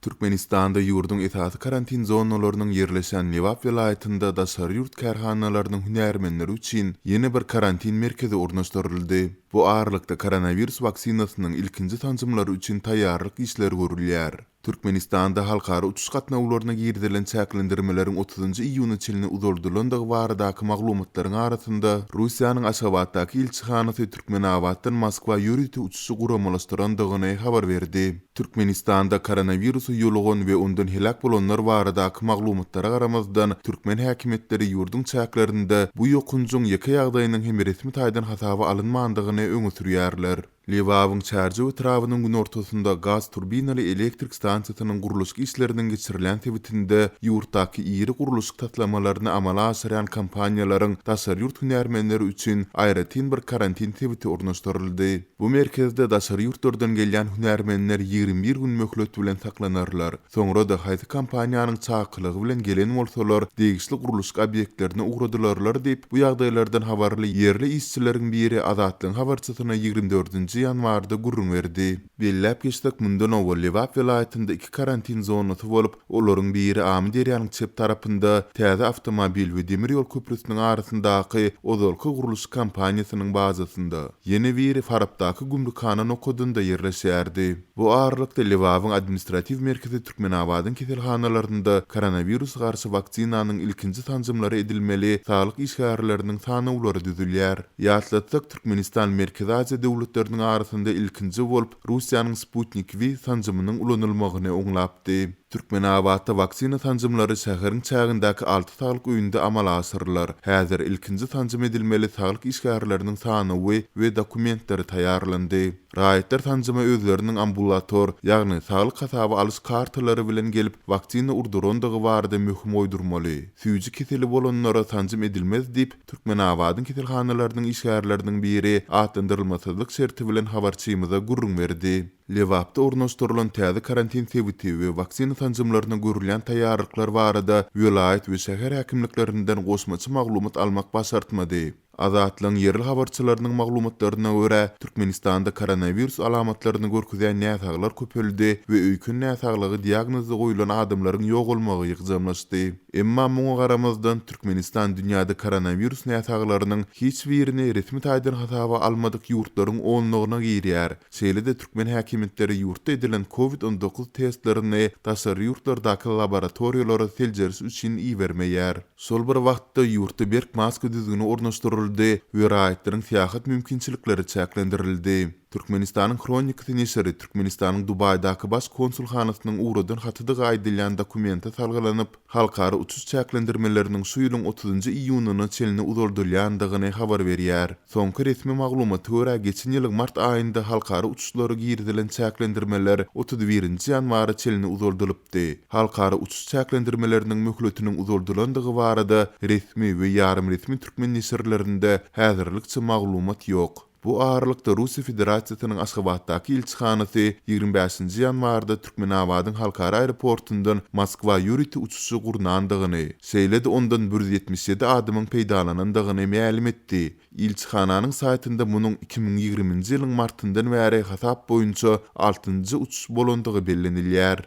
Türkmenistanda ýurduň esasy karantin zonalarynyň ýerleşen Lebap welaýatynda daşary ýurt kärhanalarynyň hünärmenleri üçin ýene bir karantin merkezi ornaşdyryldy. Bu aralykda koronawirus waksinasynyň ilkinji sanjymlary üçin taýýarlyk işleri görülýär. Türkmenistanda halkara uçuş gatnawlaryna girizilen çäklendirmeleriň otuzynjy iýuna çenli uzaldylandygy baradaky maglumatlaryň arasynda, Russiýanyň Aşgabatdaky ilçihanasy Türkmenabatdan Moskwa ýörite uçuşy guramalaşdyrandygyny habar berdi. Türkmenistanda koronawirusa ýolugan we ondan heläk bolanlar baradaky maglumatlara garamazdan, türkmen häkimiýetleri ýurduň çäklerinde bu ýokanjyň ýeke ýagdaýynyň hem resmi taýdan hasaba alynmandygyny öňe sürýärler. Lebabyň Çärjew etrabynyň günortasynda gaz turbinaly elektrik stansiýasynyň gurluşyk işleriniň geçirilýän sebitinde ýurtdaky iri gurluşyk taslamalaryny amala aşyrýan kompaniýalaryň daşary ýurt hünärmenleri üçin aýratyn bir karantin sebiti ornaşdyryldy. Bu merkezde daşary ýurtlardan gelýän hünärmenler 21 gün möhlet bilen saklanarlar. Soňra-da haýsy kompaniýanyň çakylygy bilen gelen bolsalar, degişli gurluşyk obýektlerine ugradylarlar diýip, bu ýagdaýlardan habarly ýerli işçileriň biri Azatlygyň habarçysyna 24-nji ýanwarda gürrüň berdi. Belläp geçsek, mundan owal Lebap welaýatynda iki karantin zonasy bolup, olaryň biri Amyderýanyň çep tarapynda, täze awtomobil we demir ýol köprüsiniň arasyndaky ozalky gurluşyk kompaniýasynyň bazasynda, ýene biri Farapdaky gümrükhana nokadynda ýerleşýärdi. Bu aralykda, Lebabyň administratiw merkezi Türkmenabadyň keselhanalarynda koronawirusa garşy waksinanyň ilkinji sanjymlary edilmeli saglyk işgärleriniň sanawlary düzülýär. Ýatlatsak, Türkmenistan Merkezi Aziýa döwletleriniň arasynda ilkinji bolup Russiýanyň Sputnik V sanjymynyň ulanylmagyny oňlapdy. Türkmenabatda waksina sanjymlary şäheriň çägindäki alty saglyk öýünde amala aşyrylar. Häzir ilkinji sanjym edilmeli saglyk işgärleriniň sanawy we dokumentleri taýýarlandy. Raýatlar sanjyma özleriniň ambulator, ýagny saglyk hasaba alyş kartalary bilen gelip, waksina urdurandygy barada möhüm goýdurmaly. Süýji keseli bolanlara sanjym edilmez diýip, Türkmenabadyň keselhanalarynyň işgärleriniň biri atlandyrylmasyzlyk şerti bilen habarçymyza gürrüň berdi. Lebapda ornaşdyrylan täze karantin sebiti we waksina sanjymlaryna görülýän taýýarlyklar barada welaýat we şäher häkimliklerinden goşmaça maglumat almak başartmady. Azatlygyň ýerli habarçylarynyň maglumatlaryna görä, Türkmenistanda koronawirus alamatlaryny görkezýän näsaglar köpeldi we öýken näsaglygy diagnozy goýlan adamlaryň ýogalmagy ýygjamlaşdy. Emma muňa garamazdan, Türkmenistan dünýäde koronawirus näsaglarynyň hiç birini resmi taýdan hasaba almadyk ýurtlaryň onlugyna girýär. Şeýle-de türkmen häkimiýetleri ýurtda edilen Covid 19 testlerini daşary ýurtlardaky laboratoriýalara seljeriş üçin ibermeýär. Şol bir wagtda, ýurtda berk maska düzgüni ornaşdyryldy we raýatlaryň syýahat mümkinçilikleri çäklendirildi. Türkmenistanyň Hronikasy neşiri Türkmenistanyň Dubaýdaky Baş konsulhanasynyň ugradan hatydygy aýdylýan dokumente salgylanyp, halkara uçuş çäklendirmeleriniň şu ýylyň otuzynjy iýunyna çenli uzaldylýandygyny habar berýär. Soňky resmi maglumata görä, geçen ýylyň mart aýynda halkara uçuşlara girizilen çäklendirmeler 31-nji ýanwara çenli uzaldylypdy. Halkara uçuş çäklendirmeleriniň möhletiniň uzaldylandygy barada resmi we ýarym resmi türkmen neşirlerinde häzirlikçe maglumat ýok. Bu aralykda, Russiýa Federasiýasynyň Aşgabatdaky ilçihanasy 25-nji ýanwarda Türkmenabadyň halkara aeroportundan Moskwa ýörite uçuşy gurnandygyny, şeýle-de ondan 177 adamyň peýdalanandygyny mälim etdi. Ilçihananyň saýtynda munuň 2020-nji ýylyň martyndan bäri hasap boýunça altynjy uçuş bolandygy bellenilýär.